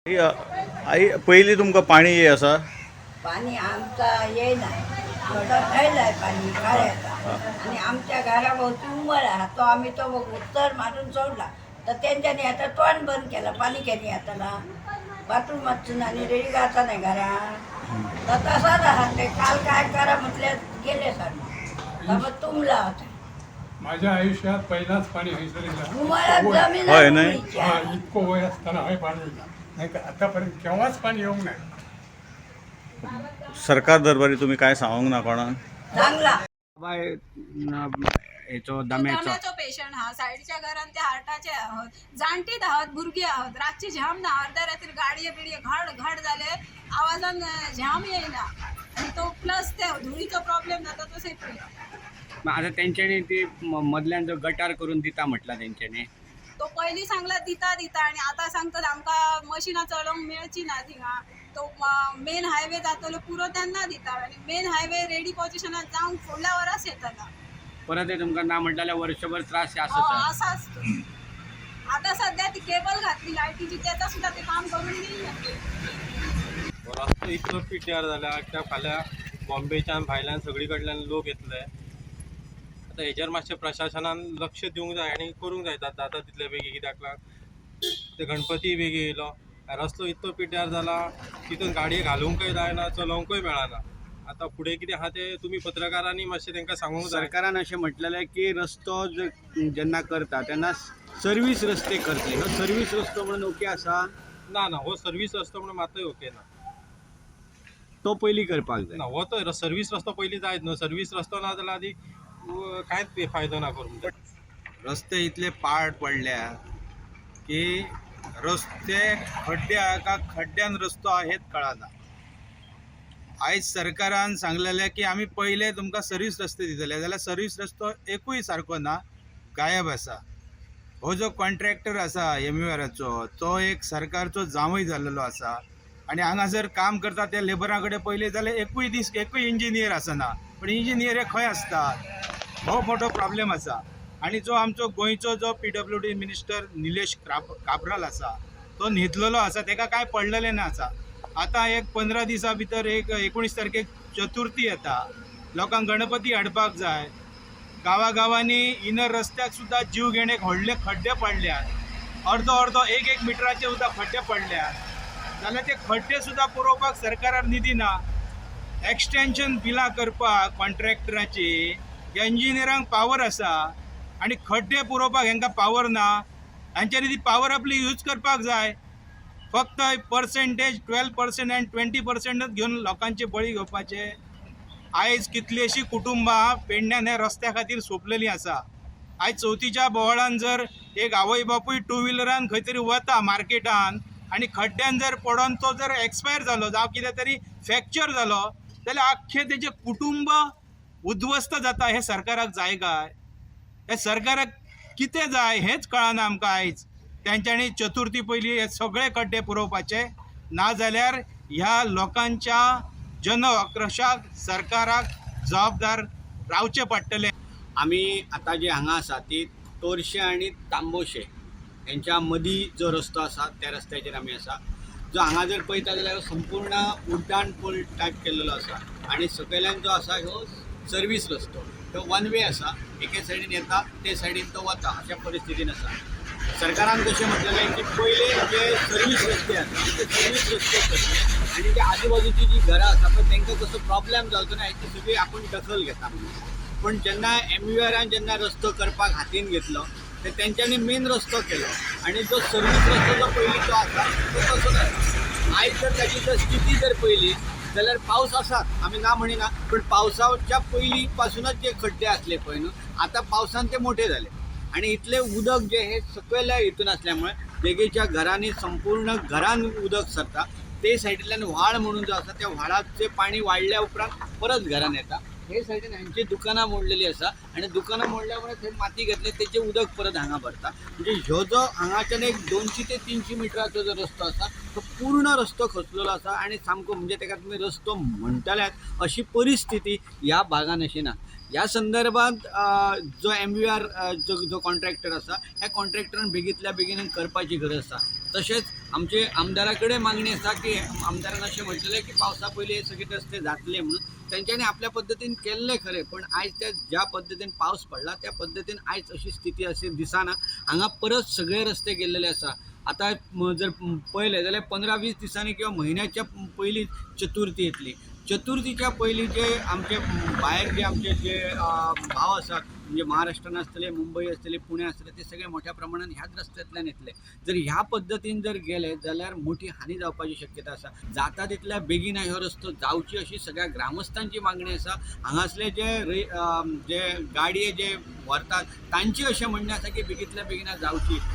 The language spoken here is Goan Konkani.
ही, आई, पयलीं तुमकां पाणी ये आसा? पाणी आमचा येईना. आमचा थैला आहे पाणी काळ्याचा आणि आमच्या घराभोवती उमर आहे. तो आम्ही तो उत्तर मारून सोडला तर त्यांच्यानी आता तोंड बंद केलं. पाणी केली आताला बाथरूमातून आणि रेडी गाता नाही घरात तर तसाच आहात ते. काल काय करा म्हटलं गेले सर, तर मग तुंबला होता. माझ्या आयुष्यात पहिलाच पाणी हयसर येयला. उमळात जमीन हय न्हय? उमळीची हा आहे. इतको वय असताना हय पाणी येयला, नाही तर आतापर्यंत केव्हाच पाणी येऊंक नाही. सरकार दरबारी तुमी काय सांगूंक ना कोणाक? चांगला. बाय, हेचो दम्याचो. दम्याचो पेशंट हा. सायडीच्या घरान ते हार्टाचे आहोत, जाणटीत आहोत, भुरगीं आहोत. रातची झाम ना, अर्ध्या रात्री गाडये बिडये घड घड जाले आवाजान झाम येयना आणि तो प्लस ते धुळीचो प्रॉब्लेम जाता तो सेपरेट. मग आता तेंच्यांनी ती मदल्यान जो गटार करून दिता म्हटला तेंच्यांनी. तो पयलीं सांगला दिता दिता आणि आतां सांगतात आमकां मशिनां चलोवंक मेळची ना थिंगा. तो मेन हायवे जातलो पुरो तेन्ना दिता आणि मेन हायवे रेडी पोजिशनात जावंक फुडल्या वरास येतला. परत हे तुमकां ना म्हटल्यार वर्षभर त्रास हे हो, आसत. असाच तो. आता सध्या ती केबल घातली लायटीची, त्याचा सुद्धा ते काम करून येईल. रस्तो इतलो पिड्ड्यार जाला त्या फाल्यां बॉम्बेच्यान भायल्यान सगळी कडल्यान लोक येतले. आतां हेजेर मातशें प्रशासनान लक्ष दिवंक जाय आनी करूंक जाय जाता तितले बेगीन, कित्याक लागून ते गणपती बेगीन येयलो, रस्तो इतलो पिड्ड्यार जाला तितून गाडये घालुंकय जायना, चलोवंकय मेळना. आतां फुडें कितें आहा तें तुमी पत्रकारांनी मातशें तांकां सांगूंक जाय. सरकारान अशें म्हटलेलें की रस्तो जेन्ना करता तेन्ना सर्वीस रस्ते करतले. हो सर्वीस रस्तो म्हणून ओके आसा? ना ना, हो सर्वीस रस्तो म्हणून मातय ओके ना. तो पयलीं करपाक जाय. ना, हो तो सर्वीस रस्तो पयलीं जायत न्हू. सर्वीस रस्तो ना जाल्यार आदी कांयच फायदो ना करून. रस्ते इतले पाड पडल्या की रस्ते खड्डे आहा का खड्ड्यान रस्तो आहा हेच कळना. आयज सरकारान सांगलेलें की आमी पयले तुमकां सर्वीस रस्ते दितले, जाल्यार सर्वीस रस्तो एकूय सारको ना, गायब आसा. हो जो कॉन्ट्रॅक्टर आसा एमयूआराचो, तो एक सरकारचो जांवय जाल्लेलो आसा आनी हांगासर काम करता त्या लेबरां कडेन पयलें जाल्यार एकूय दीस एकूय इंजिनियर आसना, पूण इंजिनियर हे खंय आसतात? हो मोठो प्रॉब्लेम आसा. आनी जो आमचो गोंयचो जो पीडब्ल्यूडी मिनिस्टर निलेश काब्राल आसा, तो न्हिदलेलो आसा, ताका कांय पडलेलें ना आसा. आतां एक 15 दिसां भितर एक 19 तारखेक चतुर्थी येता, लोकांक गणपती हाडपाक जाय. गांवागांवांनी इनर रस्त्याक सुद्दां जीव घेणे व्हडले खड्डे पडल्यात, अर्दो अर्दो एक एक मिटराचे सुद्दां खड्डे पडल्यात, जाल्यार ते खड्डे सुद्दां पुरोवपाक सरकाराक निधी ना. एक्सटेंशन बिलां करपाक कॉन्ट्रॅक्टराची इंजिनियरांक पावर आसा आनी खड्डे पुरोवपाक हेंकां पावर ना. हांच्यांनी ती पावर आपली यूज करपाक जाय. फक्त पर्सेंटेज 12% आनी 20%च घेवन लोकांचे बळी घेवपाचे. आयज कितलींशीं कुटुंबां पेडण्यान ह्या रस्त्या खातीर सोंपलेलीं आसा. आयज चवथीच्या बोवाळान जर एक आवय बापूय टू व्हिलरान खंय तरी वता मार्केटान आनी खड्ड्यान जर पडोन तो जर एक्सपायर जालो जावं कितें तरी फ्रॅक्चर जालो जाल्यार आख्खें तेजें कुटुंब उद्ध्वस्त जाता. हें सरकाराक जाय काय? हें सरकाराक कितें जाय हेंच कळना आमकां आयज. तेंच्यांनी चतुर्थी पयलीं हे सगळे खड्डे पुरोवपाचे, नाजाल्यार ह्या लोकांच्या जन आक्रोशाक सरकाराक जबाबदार रावचें पडटलें. आमी आतां जे हांगा आसा ती तोरशे आनी तांबोशे हेंच्या मदीं जो रस्तो आसा त्या रस्त्याचेर आमी आसा. जो हांगा जर पळयता जाल्यार संपूर्ण उड्डाण पूल टायप केल्लो आसा आनी सकयल्यान जो आसा ह्यो सर्वीस रस्तो, ह्यो वन वे आसा. एके सायडीन येता ते सायडीन तो वता अशा परिस्थितीन आसा. सरकारान कशें म्हटलेलें की पयले जे सर्वीस रस्ते आसा ते सर्वीस रस्ते करचे आनी ते आजूबाजूची जी घरां आसा पळय तांकां कसो प्रॉब्लेम जावचो ना हेची सगळी आपूण दखल घेता म्हणून. पूण जेन्ना एमयूआरान जेन्ना रस्तो करपाक हातीन घेतलो ते तेंच्यांनी मेन रस्तो केलो आनी जो सर्वीस रस्तो जो पयलींचो आसा तो तसोच आसा. आयज जर ताची जर स्थिती जर पळयली जाल्यार पावस आसात आमी ना म्हणिना, पूण पावसाच्या पयलीं पासुनच जे खड्डे आसले पळय न्हू, आतां पावसान ते मोठे जाले आनी इतलें उदक जें हें सकयल्या हितून आसल्या मुळे देगेच्या घरांनी संपूर्ण घरान उदक सरता. ते सायडींतल्यान व्हाळ म्हणून जो आसा त्या व्हाळाचें पाणी वाडल्या उपरांत परत घरान येता. हे सायडीन हांची दुकानां मोडलेली आसा आनी दुकानां मोडल्या उपरांत थंय माती घेतली तेचें उदक परत हांगा भरता. म्हणजे ह्यो जो हांगाच्यान एक 200 ते 300 मिटराचो जो रस्तो आसा तो पूर्ण रस्तो खचलेलो आसा आनी सामको म्हणजे ताका तुमी रस्तो म्हणटल्यात अशी परिस्थिती ह्या भागान अशी ना. ह्या संदर्भात जो एमयूआर जो जो कॉन्ट्रॅक्टर आसा ह्या कॉन्ट्रॅक्टरान बेगींतल्या बेगीन करपाची गरज आसा. तशेंच आमचे आमदारा कडेन मागणी आसा की आमदारान अशें म्हटलेलें की पावसा पयलीं हे सगळे रस्ते जातले म्हणून. तेंच्यांनी आपल्या पद्दतीन केल्लें खरें, पण आयज त्या ज्या पद्दतीन पावस पडला त्या पद्दतीन आयज अशी स्थिती अशी दिसना. हांगा परत सगळे रस्ते गेल्लेले आसा. आतां जर पळयलें जाल्यार 15-20 दिसांनी किंवा म्हयन्याच्या पयलीं चतुर्थी येतली. चतुर्थीच्या पयलीं जे आमचे भायर जे आमचे जे भाव आसात, म्हणजे महाराष्ट्रान आसतले, मुंबय आसतली, पुणे आसतले, ते सगळे मोठ्या प्रमाणान ह्याच रस्त्यांतल्यान येतले. जर ह्या पद्दतीन जर गेले जाल्यार मोठी हानी जावपाची शक्यता आसा. जाता तितल्या बेगीन हो रस्तो जावची अशी सगळ्या ग्रामस्थांची मागणी आसा. हांगासले जे जे गाडये जे व्हरतात तांची अशें म्हणणें आसा की बेगींतल्या बेगीन जावची.